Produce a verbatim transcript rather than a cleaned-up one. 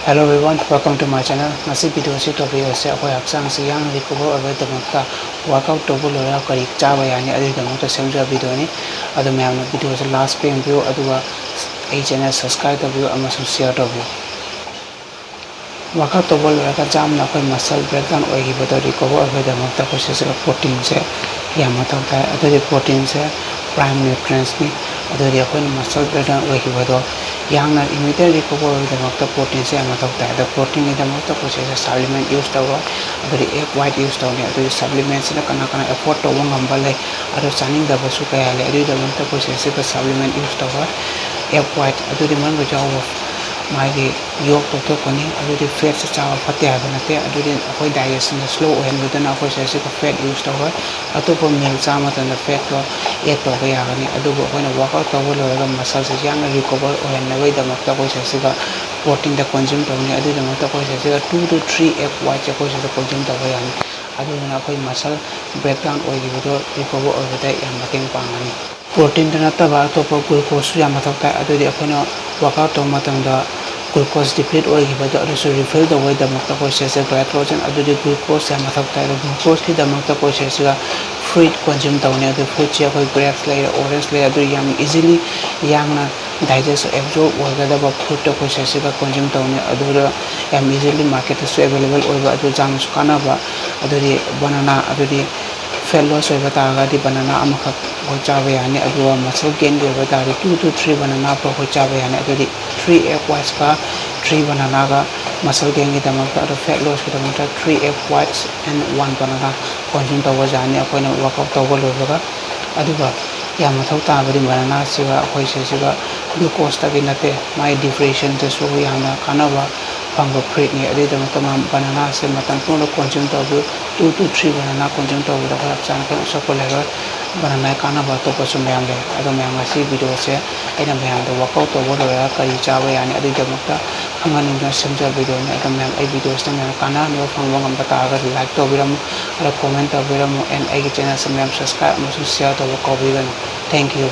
Hello everyone, welcome to my channel. ꯉꯁꯤ video ꯑꯁꯤ topic ꯑꯁꯤ ꯑꯩꯈꯣꯏ ꯍꯛꯆꯥꯡꯁꯤ ꯌꯥꯡꯅ recover ꯑꯣꯏꯕꯒꯤꯗꯃꯛꯇ workout ꯇꯧꯕ ꯂꯣꯏꯔꯒ ꯀꯔꯤ ꯆꯥꯕ ꯌꯥꯅꯤ ꯑꯗꯨꯒꯤꯗꯃꯛꯇ ꯁꯦꯝꯖꯕ videoꯅꯤ꯫ ꯑꯗꯣ ꯃꯌꯥꯝꯅ video ꯑꯁꯤ last ꯐꯥꯎ ꯌꯦꯡꯕꯤꯌꯨ, ꯑꯗꯨꯒ ꯑꯩ channel subscribe ꯇꯧꯕꯤꯌꯨ ꯑꯃꯁꯨꯡ share ꯇꯧꯕꯤꯌꯨ꯫ Workout ꯇꯧꯕ ꯂꯣꯏꯔꯒ ꯆꯥꯝꯅ ꯑꯩꯈꯣꯏ muscle breakdown ꯑꯣꯏꯈꯤꯕꯗꯣ recover ꯑꯣꯏꯕꯒꯤꯗꯃꯛꯇ ꯑꯩꯈꯣꯏ ꯁꯤꯗ proteinꯁꯦ ꯌꯥꯝ ꯃꯊꯧ ꯇꯥꯏ꯫ ꯑꯗꯨꯗꯤ proteinꯁꯦ prime nutrientsꯅꯤ꯫ ꯑꯗꯨꯗꯤ ꯑꯩꯈꯣꯏꯅ muscle breakdown ꯑꯣꯏꯈꯤꯕꯗꯣ ꯌꯥꯡꯅ immediate recover ꯑꯣꯏꯕꯒꯤꯗꯃꯛꯇ proteinꯁꯦ ꯌꯥꯝ ꯃꯊꯧ ꯇꯥꯏ꯫ ꯑꯗꯣ proteinꯒꯤꯗꯃꯛꯇ ꯑꯩꯈꯣꯏ ꯁꯤꯗ supplement use ꯇꯧꯔꯣꯏ꯫ ꯑꯗꯨꯗꯤ egg white use ꯇꯧꯅꯤ꯫ ꯑꯗꯨꯗꯤ supplementꯁꯤꯅ ꯀꯅꯥ ꯀꯅꯥ afford ꯇꯧꯕ ꯉꯝꯕ ꯂꯩ, ꯑꯗꯣ ꯆꯥꯅꯤꯡꯗꯕꯁꯨ ꯀꯌꯥ ꯂꯩ꯫ ꯑꯗꯨꯒꯤꯗꯃꯛꯇ ꯑꯩꯈꯣꯏ ꯁꯤꯗ supplement use ꯇꯧꯔꯣꯏ꯫ Egg white ꯑꯗꯨꯗꯤ ꯃꯅꯨꯡꯗ ꯌꯥꯎꯕ ꯃꯥꯒꯤ yolk ꯂꯧꯊꯣꯛꯀꯅꯤ꯫ ꯑꯗꯨꯗꯤ fatꯁꯦ ꯆꯥꯕ ꯐꯠꯇꯦ ꯍꯥꯏꯕ ꯅꯠꯇꯦ꯫ ꯑꯗꯨꯗꯤ ꯑꯩꯈꯣꯏ digestionꯗ slow ꯑꯣꯏꯍꯟꯕꯗꯨꯅ ꯑꯩꯈꯣꯏ ꯁꯤꯗ fat use ꯇꯧꯔꯣꯏ꯫ ꯑꯇꯣꯞꯄ meal ꯆꯥꯕ ꯃꯇꯝꯗ fatꯇꯣ add ꯇꯧꯕ ꯌꯥꯒꯅꯤ꯫ ꯑꯗꯨꯕꯨ ꯑꯩꯈꯣꯏꯅ workout ꯇꯧꯕ ꯂꯣꯏꯔꯒ muscleꯁꯦ ꯌꯥꯝꯅ recover ꯑꯣꯏꯍꯟꯅꯕꯒꯤꯗꯃꯛꯇ ꯑꯩꯈꯣꯏ ꯁꯤꯗ proteinꯗ consume ꯇꯧꯅꯤ꯫ ꯑꯗꯨꯒꯤꯗꯃꯛꯇ ꯑꯩꯈꯣꯏ ꯁꯤꯗ two to three egg whiteꯁꯦ ꯑꯩꯈꯣꯏ ꯁꯤꯗ consume ꯇꯧꯕ ꯌꯥꯅꯤ꯫ ꯑꯗꯨꯗꯨꯅ ꯑꯩꯈꯣꯏ muscle breakdown ꯑꯣꯏꯈꯤꯕꯗꯣ recover ꯑꯣꯏꯕꯗ ꯌꯥꯝ ꯃꯇꯦꯡ ꯄꯥꯡꯒꯅꯤ꯫ Proteinꯗ ꯅꯠꯇꯕ ꯑꯇꯣꯞꯄ glucoseꯁꯨ ꯌꯥꯝ ꯃꯊꯧ ꯇꯥꯏ꯫ ꯑꯗꯨꯗꯤ ꯑꯩꯈꯣꯏꯅ workout ꯇꯧꯕ ꯃꯇꯝꯗ glucose deplete ꯑꯣꯏꯈꯤꯕꯗꯣ ꯑꯗꯨꯁꯨ refill ꯇꯧꯕꯒꯤꯗꯃꯛꯇ ꯑꯩꯈꯣꯏ ꯁꯤꯗ glycogen, ꯑꯗꯨꯗꯤ glucose ꯌꯥꯝ ꯃꯊꯧ ꯇꯥꯏ꯫ ꯑꯗꯣ glucoseꯀꯤꯗꯃꯛꯇ ꯑꯩꯈꯣꯏ ꯁꯤꯗ fruit consume ꯇꯧꯅꯤ꯫ ꯑꯗꯨ fruitꯁꯦ ꯑꯩꯈꯣꯏ grapes ꯂꯩꯔꯦ, orange ꯂꯩꯔꯦ, ꯑꯗꯨ ꯌꯥꯝ easily ꯌꯥꯡꯅ digest absorb ꯑꯣꯏꯒꯗꯕ fruitꯇ ꯑꯩꯈꯣꯏ ꯁꯤꯗ consume ꯇꯧꯅꯤ꯫ ꯑꯗꯨꯗ ꯌꯥꯝ easily marketꯇꯁꯨ available ꯑꯣꯏꯕ, ꯑꯗꯨ ꯌꯥꯝꯅꯁꯨ ꯀꯥꯟꯅꯕ꯫ ꯑꯗꯨꯗꯤ banana, ꯑꯗꯨꯗꯤ fat loss ꯑꯣꯏꯕ ꯇꯥꯔꯒꯗꯤ banana ꯑꯃꯈꯛ ꯑꯩꯈꯣꯏ ꯆꯥꯕ ꯌꯥꯅꯤ꯫ ꯑꯗꯨꯒ muscle gainꯒꯤ ꯑꯣꯏꯕ ꯇꯥꯔꯗꯤ two to three banana ꯐꯥꯎ ꯑꯩꯈꯣꯏ ꯆꯥꯕ ꯌꯥꯅꯤ꯫ ꯑꯗꯨꯗꯤ three egg whitesꯀ three bananaꯒ muscle gainꯒꯤꯗꯃꯛꯇ, ꯑꯗꯣ fat lossꯀꯤꯗꯃꯛꯇ three egg whites and one banana consume ꯇꯧꯕ ꯌꯥꯅꯤ ꯑꯩꯈꯣꯏꯅ workout ꯇꯧꯕ ꯂꯣꯏꯕꯒ꯫ ꯑꯗꯨꯒ ꯌꯥꯝ ꯃꯊꯧ ꯇꯥꯕꯗꯤ bananaꯁꯤꯒ ꯑꯩꯈꯣꯏ ꯁꯤꯁꯤꯒ glucoseꯇꯒꯤ ꯅꯠꯇꯦ, ꯃꯥꯒꯤ depressionꯗꯁꯨ ꯌꯥꯝꯅ ꯀꯥꯟꯅꯕ ꯐꯪꯕ fruitꯅꯤ꯫ ꯑꯗꯨꯒꯤꯗꯃꯛꯇ ꯃꯥ bananaꯁꯦ ꯃꯇꯝ ꯄꯨꯝꯅꯃꯛ consume ꯇꯧꯕꯤꯌꯨ꯫ Two to three banana consume ꯇꯧꯕꯗ ꯑꯩꯈꯣꯏ ꯍꯛꯆꯥꯡꯗ ꯀꯔꯤꯝ ꯑꯁꯣꯛꯄ ꯂꯩꯔꯣꯏ꯫ Bananaꯒꯤ ꯀꯥꯟꯅꯕ ꯑꯇꯣꯞꯄꯁꯨ ꯃꯌꯥꯝ ꯂꯩ꯫ ꯑꯗꯣ ꯃꯌꯥꯝ ꯉꯁꯤ videoꯁꯦ ꯑꯩꯅ ꯃꯌꯥꯝꯗ workout ꯇꯧꯕ ꯂꯣꯏꯔꯒ ꯀꯔꯤ ꯆꯥꯕ ꯌꯥꯅꯤ ꯑꯗꯨꯒꯤꯗꯃꯛꯇ ꯈꯪꯍꯟꯅꯤꯡꯗꯨꯅ ꯁꯦꯝꯖꯕ videoꯅꯤ꯫ ꯑꯗꯣ ꯃꯌꯥꯝ ꯑꯩ videoꯁꯤꯗ ꯃꯌꯥꯝ ꯀꯥꯟꯅꯍꯟꯕ ꯐꯪꯕ ꯉꯝꯕ ꯇꯥꯔꯒꯗꯤ like ꯇꯧꯕꯤꯔꯝꯃꯨ, ꯑꯗꯣ comment ꯇꯧꯕꯤꯔꯝꯃꯨ, and ꯑꯩꯒꯤ channelꯁꯦ ꯃꯌꯥꯝ subscribe ꯑꯃꯁꯨꯡ share ꯇꯧꯕ ꯀꯥꯎꯕꯤꯒꯅꯨ꯫ Thank you꯫